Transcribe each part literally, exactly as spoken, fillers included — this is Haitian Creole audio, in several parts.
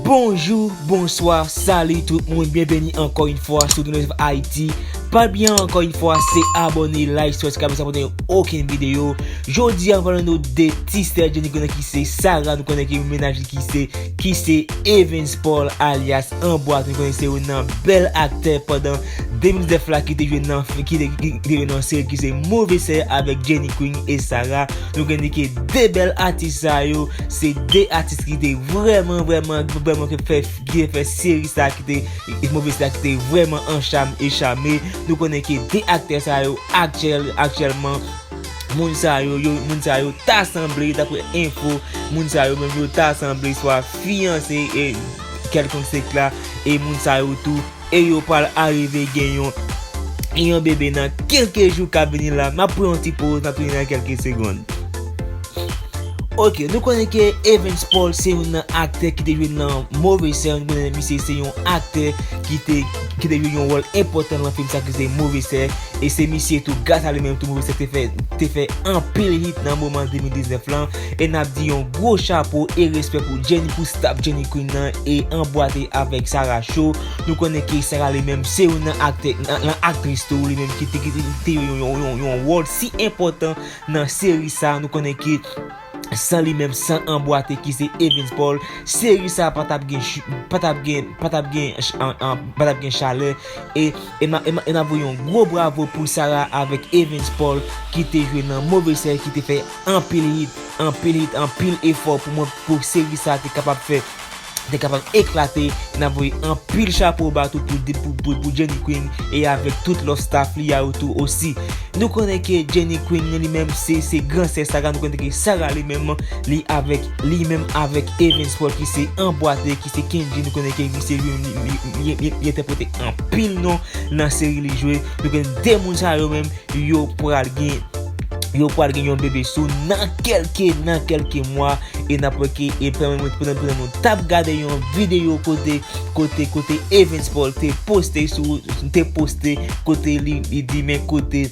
Bonjou, bonswa, salut tout moun, byenveni ankò yon fwa sou Tounen Ayiti. Pa bliye ankò yon fwa, se abòne, like, subscribe, sa pote okenn videyo. Jodi a, nou pale nou de ti sè Jenny Queen ki se Sarah, nou konnen ki mennaj li ki se, ki se Evens Paul alyas Anbwate, nou konnen se youn nan bèl aktè pandan de mil diznèf la ki te jwe nan, ki te, ki te jwe nan seri ki se Move Sè avèk Jenny Queen e Sarah. Nou konnen ke de bèl atis sa yo, se de atis ki te vrèman, vrèman, vrèman ki fè, ki te fè seri sa ki te, Move Sè ki te vrèman an cham e chame. Nou konnen ke de aktè sa yo aktyèl, aktyèlman, moun sa yo, yo, moun sa yo ta sanble, daprè enfo, moun sa yo menm yo ta sanble swa fiyanse e kèlkonk sèk la, e moun sa yo tou, e yo pral arive gen yon, yon bebe nan kèlke jou k ap vini la. M ap pran yon ti poz, m ap tounen nan kèlke segonn. Ok, nou konnen ke Evens Paul se youn nan aktè ki te jwe nan Move Sè. Nou konnen misye se yon aktè ki te, ki te jwe yon wòl enpòtan nan fim sa ki se Move Sè. E se misye tou, gras a li menm tou, Move Sè te fè, te fè anpil hit nan moman de mil diznèf lan. E n ap di yon gwo chapo e respè pou Jenny, pou staff Jenny Queen nan e Anbwate avèk Sarah Show. Nou konnen ke Sarah li menm se youn nan aktè, nan, nan aktris tou, li menm ki te, ki te, te yon, yon, yon, yon wòl si enpòtan nan seri sa. Nou konnen ke san li menm, san Anbwate ki se Evens Paul, seri sa pa t ap gen ch-, pa t ap gen, pa t ap gen ch-, an, an, pa t ap gen chalè. E, e n a, e n a, e n a voye yon gwo bravo pou Sarah avèk Evens Paul ki te jwe nan Move Sè, ki te fè anpil hit, anpil hit, anpil efò pou mwen, pou seri sa te kapab fè, te kapab eklate. N ap voye anpil chapo ba tou pou, pou, pou, pou Jenny Queen e avèk tout lòt staff li a yo tou osi. Nou konnen ke Jenny Queen li menm se, se gran sè Sarah. Nou konnen ke Sarah li menm, li avèk, li menm avèk Evens Paul ki se Anbwate, ki se Kendji. Nou konnen ke misye li, li, li, li, li entèprete anpil non nan seri li jwe. Nou konnen de moun sa yo menm, yo pral gen, yo pral gen yon bebe sou nan kèlke, nan kèlke mwa. E n ap wè ke, e pandan, pandan, pandan nou t ap gade yon videyo kote, kote, kote Evens Paul te poste sou, te poste kote li, li di men kote,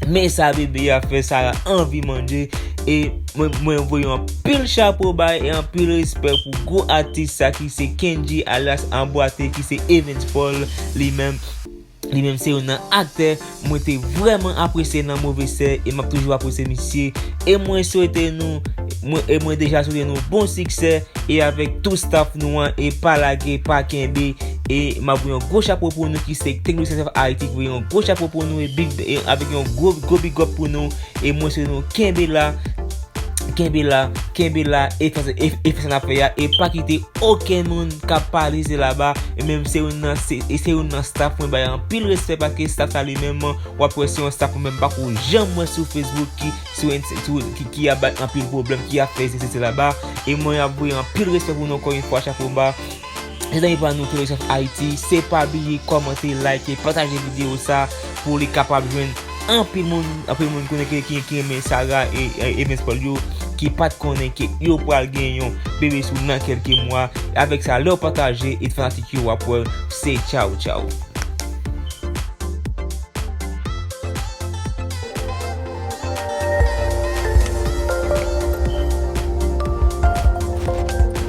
men sa bebe a fè, Sarah anvi manje. E mwen, mwen voye anpil chapo ba e anpil respè pou gwo atis sa ki se Kendji alyas Anbwate ki se Evens Paul li menm. Li menm se youn nan aktè mwen te vrèman apresye nan Move Sè e m ap toujou apresye misye. E mwen swete nou, mwen, e mwen deja swete nou bon siksè e avèk tout staff nou an, e pa lage, pa kenbe. E m ap voye yon gwo chapo pou nou ki se Technical Service of Haiti, voye yon gwo chapo pou nou e big, e avèk yon gwo, gwo big up pou nou. E mwen swete nou kenbe la. Kenbe la, kenbe la, e fè sa, e, e fè sa n ap fè a, e pa kite okenn moun k ap pale se laba, e menm se youn nan, se, e se youn nan staff mwen bay anpil respè, paske staff sa li menm, w ap wè se yon staff mwen menm pa ko janm wè sou Facebook ki, sou, sou, ki, ki ap bay anpil pwoblèm, ki ap fè se, se, se laba, e mwen ap voye anpil respè pou nou ankò yon fwa, chapo ba. Se zanmi pa nou Tounen Ayiti, se pa bliye kòmante, like, pataje videyo sa pou li kapab jwenn anpil moun, anpil moun konnen ke ki, ki renmen Sarah e, e Evens Paul yo, ki pa t konnen ke yo pral gen yon bebe sou nan kèlke mwa. Avèk sa, lè w pataje e fanatik yo, w ap wè se tchaw tchaw.